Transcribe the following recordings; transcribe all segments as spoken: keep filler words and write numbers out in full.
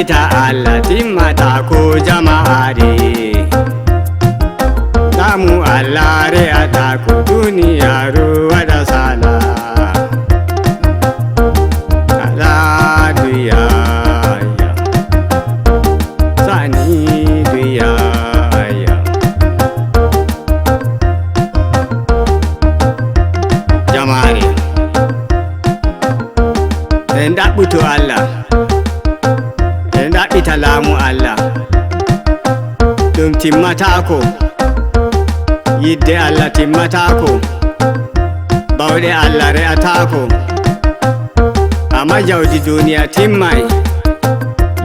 Ta Allah timmata ko jamaare. Laamu Allah re'ata ko duniyaaru waɗa sala. Sala duyaya. Sani duyaya. Jamaare. En ɗaɓɓutu Allah. En ɗaɓɓita laamu Allah. Ɗum timmataako. Yidde Allah timmataako. Bawɗe Allah re'ataako. Amma jawdi duniya timmay.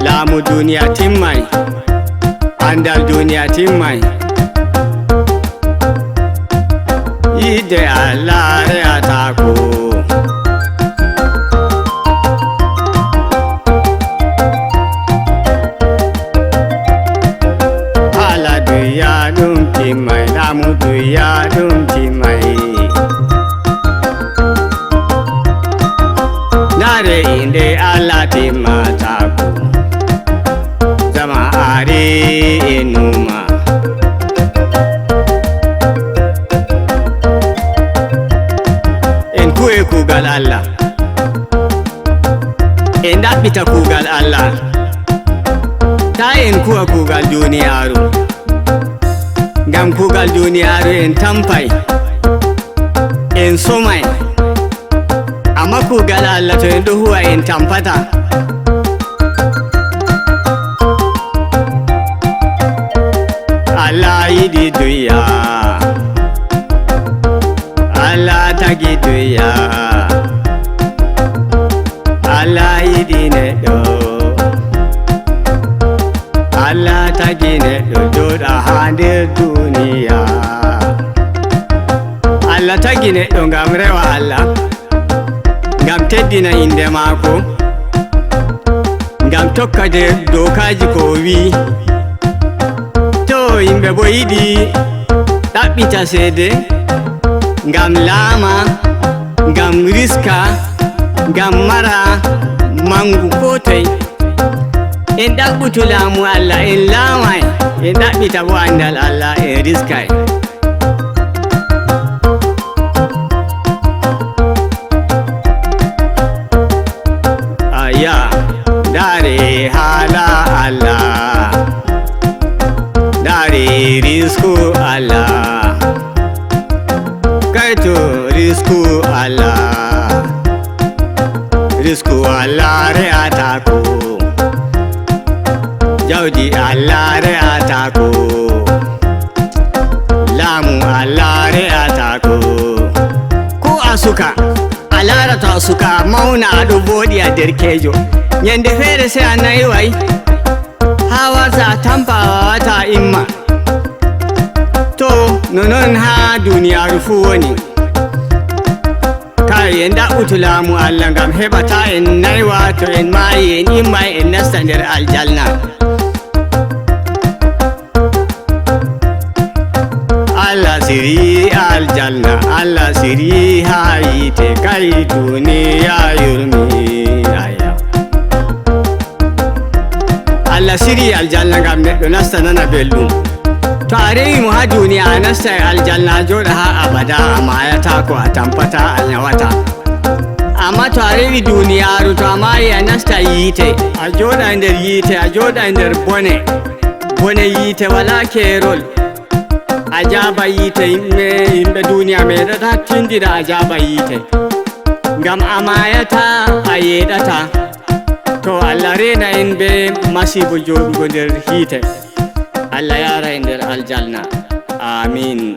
Laamu duniya timmay. Andal duniya timmay. Yidde Allah re'ataako. Haala duya ɗum timmay, laamu duya ɗum timmay. Ndaare inde Allah timmataako. Jamaare e numa. En kuwe kuugal Allah. En ɗaɓɓita kuugal Allah. Ta en kuwa kuugal duniyaaru. Ngam kuugal duniyaaru en tampay. En somay. Amma kuugal Allah to en ɗo huwa en tampata. Allah yiɗi duya. Allah tagi duya. Allah yiɗi neɗɗo. Allah tagi neɗɗo jooɗa haa nder duniya. Allah tagi neɗɗo ngam rewa Allah, ngam teddina innde maako, ngam tokka de dookaaji ko o wi'i. To yimɓe boo yiɗi ɗaɓɓita ceede ngam laama, ngam riska, ngam mara manngu koo toy. En ɗaɓɓutu laamu Allah, en laamay, en ɗaɓɓita boo anndal Allah, en riskay. Aya, ndaare haala Allah, ndaare risku Allah. Kayto risku Allah, risku Allah re'ataako. Jawdi Allah re'ataako. Laamu Allah re'ataako. Ko a suka, a laarataa suka, a mawna, a ɗo vooɗi, a derkeejo. Nyannde feere sey a nayway. Haa warta a tampa, a waawataa imma. To, no non haa duniyaaru fuu woni. Kay, en ɗaɓɓutu laamu Allah ngam heɓa taa en naywa, to en maayi, en immay, en nasta nder aljanna. Allah siri aljanna, Allah siri haa yiite, kay duniya yurmi, aya. Allah siri aljanna ngam neɗɗo nasta nana belɗum. To a rewi mo haa duniya, a nasta e aljanna, a jooɗa haa abada, a maayataako, a tampata, a nyawataa. Amma to a rewi duniyaaru, to a maayi, a nasta yiite. A jooɗa nder yiite, a jooɗa nder bone. Bone yiite walaa keerol. Ajaaba yiite, yimɓe, yimɓe duniya meeɗataa tindina ajaaba yiite. Ngam a maayataa, a yeeɗataa. To Allah reena en bee masiibo jooɗugo nder yiite. Allah yaara en nder aljanna. Amin.